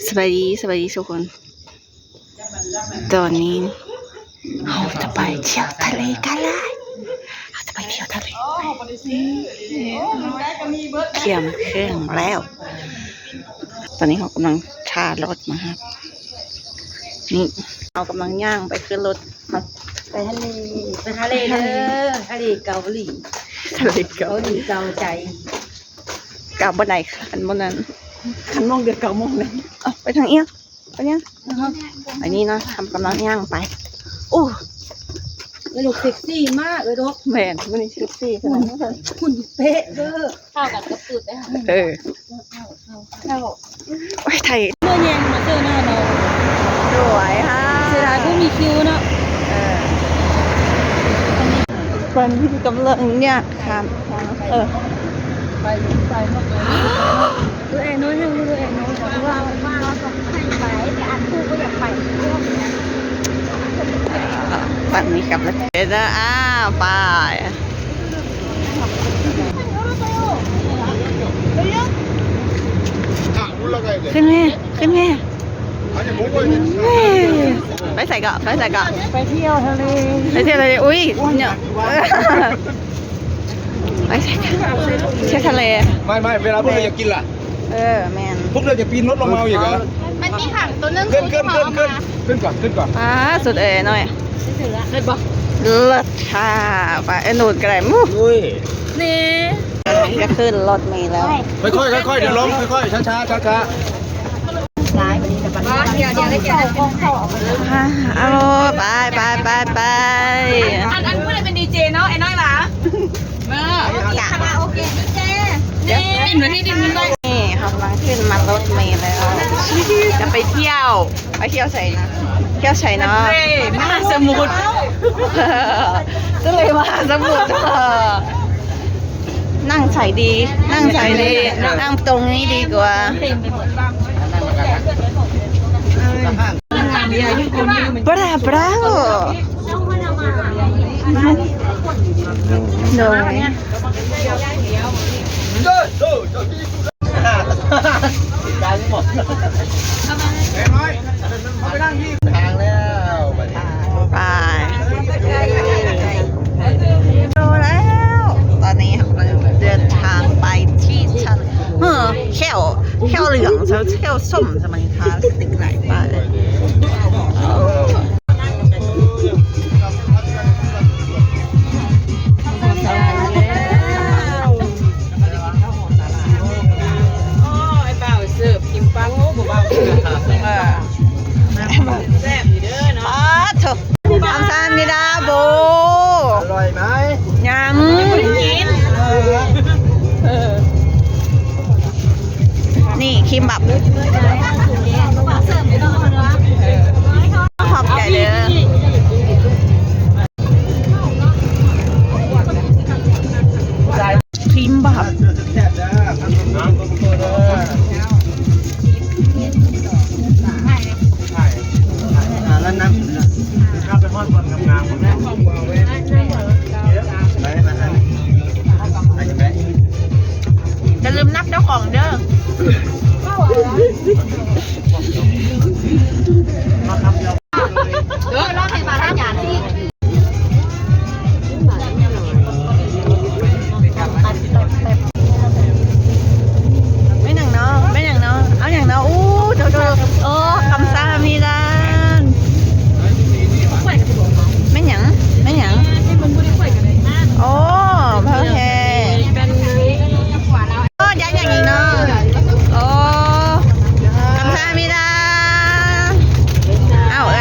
ສະບາຍດີ ສະບາຍດີທຸກຄົນ. ຕອນນີ້ເຮົາຈະໄປທ່ຽວທະເລກັນເລີຍ. ເຮົາຈະໄປທ່ຽວທະເລ. ກຽມເຄື່ອງແລ້ວ. ຕອນນີ້ເຮົາກຳລັງຖ້າລົດມາຮັບ. ນີ້ ເຮົາກຳລັງຍ່າງໄປຂຶ້ນລົດ. ໄປທະເລ ໄປທະເລເດີ ທະເລເກົາຫຼີ ທະເລເກົາຫຼີເກົາໃຈ. ກັບບໍ່ໄດ້ ຄັນບໍ່ນັ້ນ ຄັນໂມງເດືອນເກົ້າໂມງນັ້ນ. ເອົ້າ ໄປທາງເອີຍ ໄປຫຍັງ? ໄປນີ້ເນາະ ເຮົາກຳລັງຍ່າງໄປ. ໂອ້ ເອື້ອຍນົກເຊັກຊີມາກເອື້ອຍນົກ. ແມ່ນ ມື້ນີ້ເຊັກຊີຂະໜາດນັ້ນ. ຫຸ່ນເປະເດີ ເຂົ້າກັນກັບສູດເດີ. ເອີ ໂອ້ຍ ໄທ ເມື່ອແຍງມາເຈີໜ້ານ້ອງ. ສວຍ ເສຍດາຍບໍ່ມີຄິວເນາະ. ເອີ ຕອນນີ້ກຳລັງຍ່າງຂ້າມທາງ. ເອີ ໄປ ໄປ ເອີ ນ້ອຍ ເອີ ນ້ອຍ ວ່າ ວ່າຕ້ອງໃຫ້ໄປ ແຕ່ອັນຜູ້ບໍ່ຢາກໄປ. ຕອນນີ້ກຳລັງ ເດີ ອ້າວ ໄປ. ຂຶ້ນແມ່ ຂຶ້ນແມ່. ໄປໃສເກາະ ໄປໃສເກາະ? ໄປທ່ຽວທະເລ ໄປທ່ຽວທະເລ. ອຸ້ຍ ໄປໃສເກາະ? ທ່ຽວທະເລ. ໄມ່ ໄມ່ ເວລາພວກເຮົາຢາກກິນລະ. ເອີ ແມ່ນ. ພວກເຮົາຈະປີນລົດລົງມາອີກເຫລ? ມັນມີຫາງໂຕໜຶ່ງ ຂຶ້ນ ຂຶ້ນ ຂຶ້ນ ຂຶ້ນ ຂຶ້ນກ່ອນ ຂຶ້ນກ່ອນ. ອ້າ ສຸດເອີຍນ້ອຍ ເລີດບໍ່? ເລີດຄ່ະ. ໄປ ເອີ ນູນກໍໄດ້. ມຸ້ຍ ນີ້ ຈະຂຶ້ນລົດເມແລ້ວ. ຄ່ອຍໆ ຄ່ອຍໆ ດຽວລົງ ຄ່ອຍໆ ຊ້າໆ ຊ້າໆ. ດຽວ ດຽວໄດ້ແກະ. ອ້າ ເອົາ ໄປ ໄປ ໄປ ໄປ. ອັນ ອັນຜູ້ໃດເປັນດີເຈເນາະ ໄອ້ນ້ອຍຫວາ? ເອີ ຄາຣາໂອເກະດີເຈ. ນີ້ ເຮົາກຳລັງຂຶ້ນມາລົດເມແລ້ວ ຈະໄປທ່ຽວ. ໄປທ່ຽວໃສນະ? ທ່ຽວໃສເນາະ? ທະເລມະຫາສະໝຸດ ທະເລມະຫາສະໝຸດ. ນັ່ງໃສດີ? ນັ່ງໃສດີ? ນັ່ງຕົງນີ້ດີກວ່າ. ບຣາ ບຣາໂວ. ໂດຍ ໄປ ໂຕແລ້ວ. ຕອນນີ້ເຮົາກຳລັງເດີນທາງໄປທີ່ທະ ເອີ ແຂ້ວ ແຂ້ວເຫຼືອງ ແຂ້ວ ແຂ້ວສົ້ມ ສະໄໝຄາສຕິກໄລ ໄປ. ໂອ້ ອ້າຍບ່າວເສີບກິນປັງ. ໂອ້ ບໍ່ເບົາ ແຊບຢູ່ເດີເນາະ. ປາດໂທ້ ຄຳຊາມນິດາໂບ. ອະຮ່ອຍໄໝ? ຍັງ ຍັງບໍ່ໄດ້ກິນ. ເອີ ນີ້ຄິມບັບ ຂອບໃຈເດີ. ຄິມບັບ ອ່າ ແລ້ວນຳ ຢ່າລືມນັບເຈົ້າຂອງເດີ. ເດີ ລອງໃຫ້ມາທາງການນີ້. ແມ່ນຫຍັງເນາະ? ແມ່ນຫຍັງເນາະ? ເອົາຫຍັງເນາະ? ອູ້ ໂທໆ ໂອ້ ຄຳຊາມິດາ. ແມ່ນຫຍັງ? ແມ່ນຫຍັງ? ໂອ້ ເພີເຮັດ. ໂອ້ ຢາກຫຍັງອີກເນາະ? ໂອ້ ຄຳຊາມິດາ. ອ້າວ ເອີ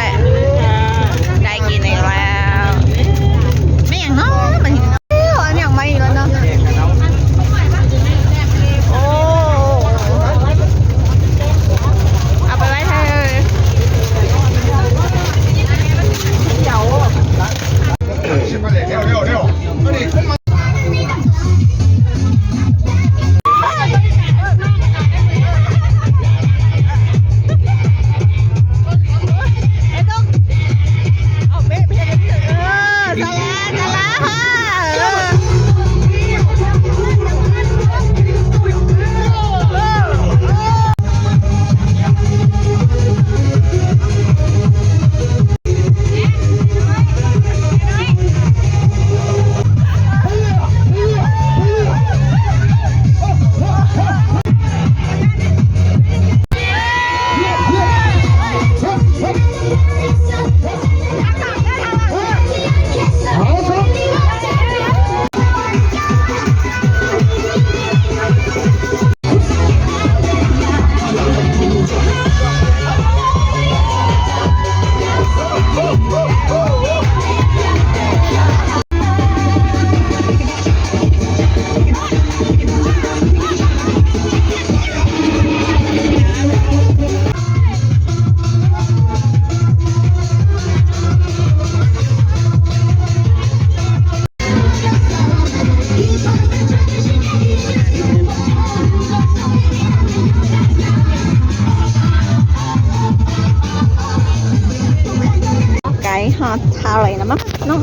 ເອົາເລີຍນະ ມາ ນ້ອງ.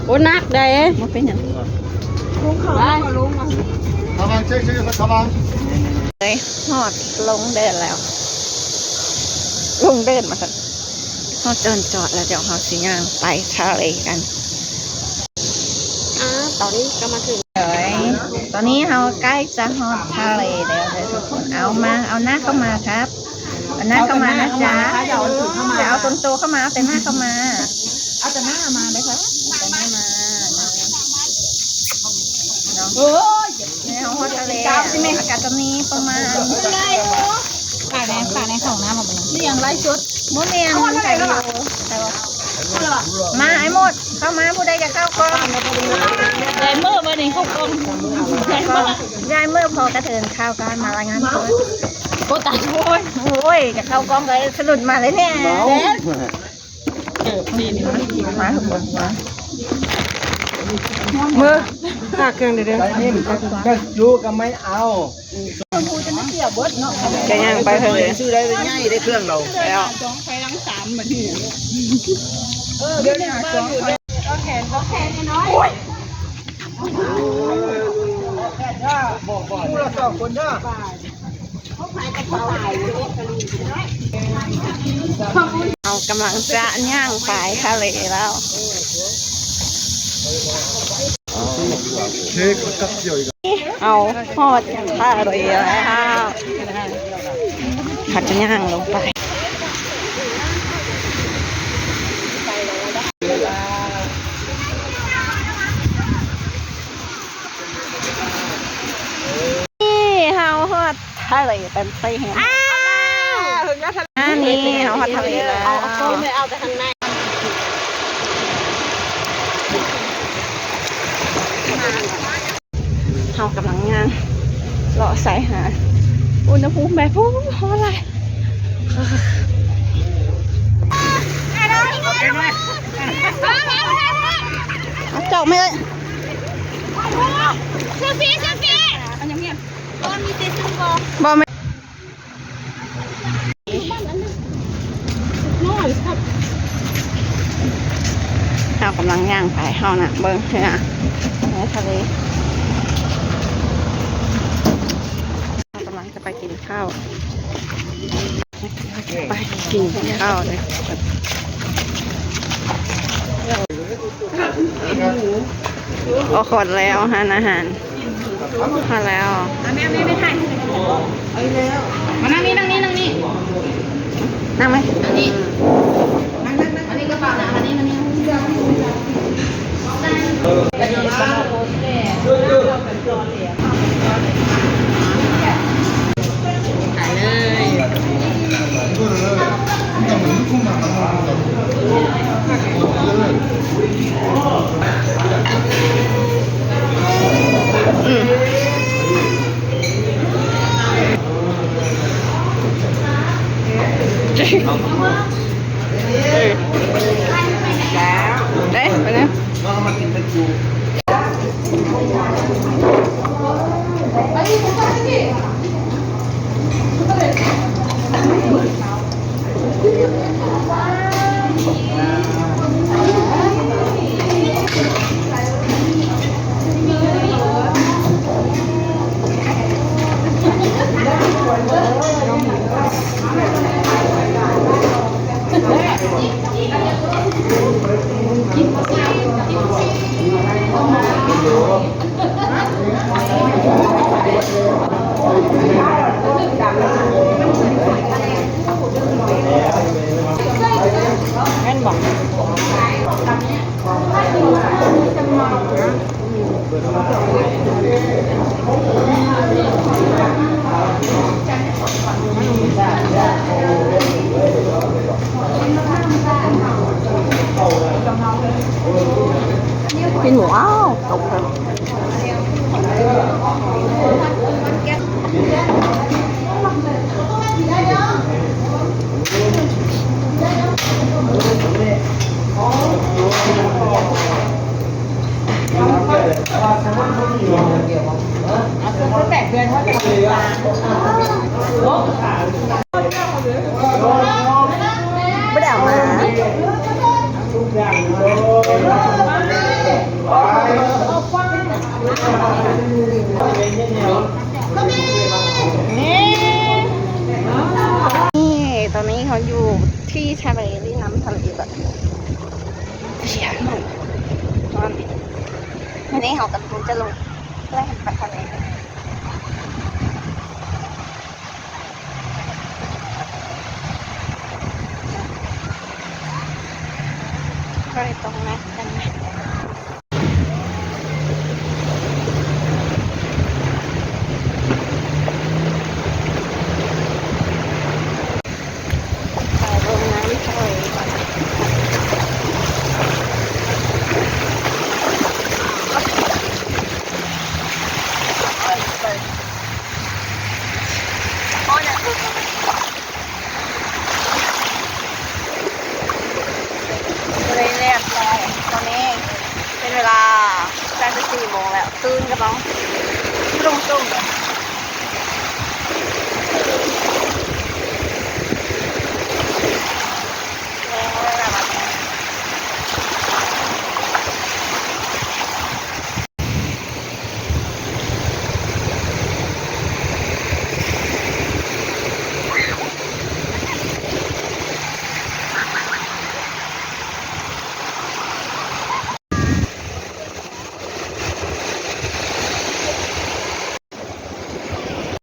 ໂອ້ ໜັກເດ້. ບໍ່ເປັນຫຍັງ. ໄປ. ເລີຍ ຮອດລົງເດີນແລ້ວ ລົງເດີນວ່າຊັ້ນ. ຮອດເດີນຈອດແລ້ວ ດຽວເຮົາຊິຍ່າງໄປທະເລກັນ. ອາ ຕອນນີ້ກໍມາເຖິງ ເອີຍ ຕອນນີ້ເຮົາໃກ້ຈະຮອດທະເລແລ້ວເດີທຸກຄົນ. ເອົາມາ ເອົາໜ້າເຂົ້າມາຄັບ ເອົາໜ້າເຂົ້າມານະຈ໊ະ. ຢ່າເອົາໂຕເຂົ້າມາ ເອົາແຕ່ໜ້າເຂົ້າມາ. ເອົາແຕ່ໜ້າມາເດີຄັບ ເອົາແຕ່ໜ້າມາເນາະ. ໂອ້ຍ ນີ້ເຮົາຮອດທະເລ ອາກາດຕອນນີ້ປະມານ ປາກແດງ ປາກແດງ ເຂົ້າຫ້ອງນ້ຳ. ບໍ່ແມ່ນ ມັນໄກຢູ່ ແຕ່ວ່າ ມາ ອ້າຍມົດ ເຂົ້າມາ. ຜູ້ໃດຢາກເຂົ້າກ້ອງ? ຍາຍເມີບາດນີ້ ເຂົ້າກ້ອງ. ຍາຍເມີ ຍາຍເມີ ພໍກະເທີນຂ່າວການມາລາຍງານຕົວ. ໂອ້ ຕາຍ. ໂອ້ຍ ໂອ້ຍ ຢາກເຂົ້າກ້ອງກໍສະດຸດມາເລີຍແທ້. ເອີ ມາ ມາ ເມີ ຫາເຄື່ອງເດີ. ແບບຢູ່ກໍໄມ່ເອົາ. ກໍຍ່າງໄປເທື່ອເລີຍ ຊື້ໄດ້ໃຫຍ່ໄດ້ເຄື່ອງເຮົາແລ້ວ. ເອີ ເດີນຫາສອງ ເອົາແຂນ ເອົາແຂນນ້ອຍ. ເຮົາກຳລັງຈະຍ່າງໄປທະເລແລ້ວ. ເຮົາຮອດທ່າເຮືອແລ້ວ ເຮົາຈະຍ່າງລົງໄປ. ນີ້ເຮົາຮອດທະເລເຕັມທີ່ແລ້ວ. ອັນນີ້ເຮົາຮອດທະເລແລ້ວ. ເຮົາກຳລັງຍ່າງເລາະຊາຍຫາດ ອຸນຫະພູມແບບ ໂອ້ ຮ້ອນຫຼາຍ. ເອົາເຈົ້າແມ່ເອີຍ. ເຊລຟີ ເຊລຟີ. ບໍ່ແມ່ນ. ເຮົາກຳລັງຍ່າງໄປ ເຮົານະ ເບິ່ງເຮືອ ເຮືອທະເລ. ເຮົາກຳລັງຈະໄປກິນເຂົ້າ ໄປກິນເຂົ້າເດີ. ໂອ້ ຮອດແລ້ວຮ້ານອາຫານ. ມາແລ້ວ ມາແມ່ ແມ່ ແມ່ຖ່າຍ ເອົາແລ້ວ ມານັ່ງນີ້ ນັ່ງນີ້ ນັ່ງນີ້ ນັ່ງໄໝ? ອັນນີ້ ນັ່ງ ນັ່ງ ນັ່ງ ອັນນີ້ກະເປົານະ ອັນນີ້ ອັນນີ້ ຂາຍເລີຍ. ອືມ ເດ້ ໄປນະ. ແມ່ນບໍ່? ກິນໝູ ອ້າວ ຕົກເລີຍ. ບໍ່ໄດ້ເອົາມາ. ນີ້ ຕອນນີ້ເຮົາຢູ່ທີ່ທະເລ ຫຼິ້ນນ້ຳທະເລແບບ ເຢັນ ຕອນນີ້ເຮົາກຳລັງຈະລົງແລ່ນໄປທະເລ. ກໍເລີຍຕ້ອງນັດກັນ ໄປລົງນ້ຳທະເລກ່ອນ. ເລີຍຮຽບຮ້ອຍ ຕອນນີ້ເປັນເວລາແປດໂມງສີ່ໂມງແລ້ວ ຕື່ນກະເປົາ ລຸງຕຸ່ມ.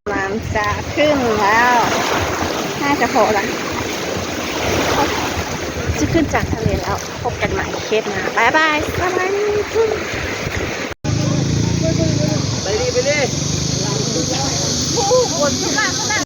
ກຳລັງຈະຂຶ້ນແລ້ວ ໜ້າຈະພໍລະ ຈະຂຶ້ນຈາກທະເລແລ້ວ. ພົບກັນໃໝ່ຄລິບໜ້າ ບາຍບາຍ ສະບາຍດີ. ໄປດີ ໄປດີ. ໂອ້ໂຫ ຄົນຄືຫຼາຍຂະໜາດ